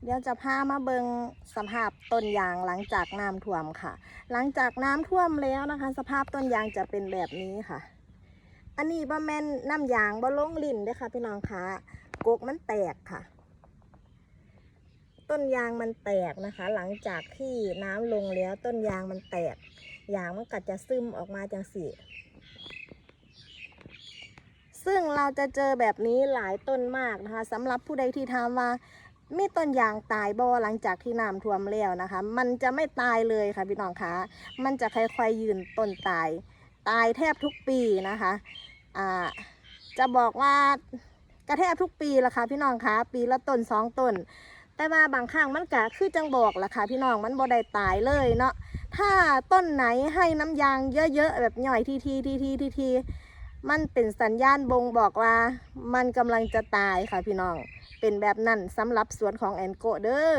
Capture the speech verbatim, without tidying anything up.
เดี๋ยวจะพามาเบิ่งสภาพต้นยางหลังจากน้ำท่วมค่ะ หลังจากน้ำท่วมแล้วนะคะ สภาพต้นยางจะเป็นแบบนี้ค่ะ อันนี้บ่แม่นน้ำยางบ่ลงลิ้นเด้อค่ะพี่น้องคะ กกมันแตกค่ะ ต้นยางมันแตกนะคะ หลังจากที่น้ำลงแล้วต้นยางมันแตก ยางมันก็จะซึมออกมาจังซี้ ซึ่งเราจะเจอแบบนี้หลายต้นมากนะคะ สำหรับผู้ใดที่ถามว่ามีต้นยางตายบ่หลังจากที่น้ำท่วมแล้วนะคะ มันจะไม่ตายเลยค่ะพี่น้องคะ มันจะค่อยๆยืนต้นตาย ตายแทบทุกปีนะคะ อ่า จะบอกว่าก็แทบทุกปีละค่ะพี่น้องคะ ปีละต้นสองต้น แต่ว่าบางครั้งมันก็คือจังบอกล่ะค่ะพี่น้อง มันบ่ได้ตายเลยเนาะ ถ้าต้นไหนให้น้ำยางเยอะๆ แบบย่อยทีๆ ทีๆ ทีๆ มันเป็นสัญญาณบ่งบอกว่ามันกำลังจะตายค่ะพี่น้อง เป็นแบบนั้นสำหรับสวนของแอนโกะเด้อ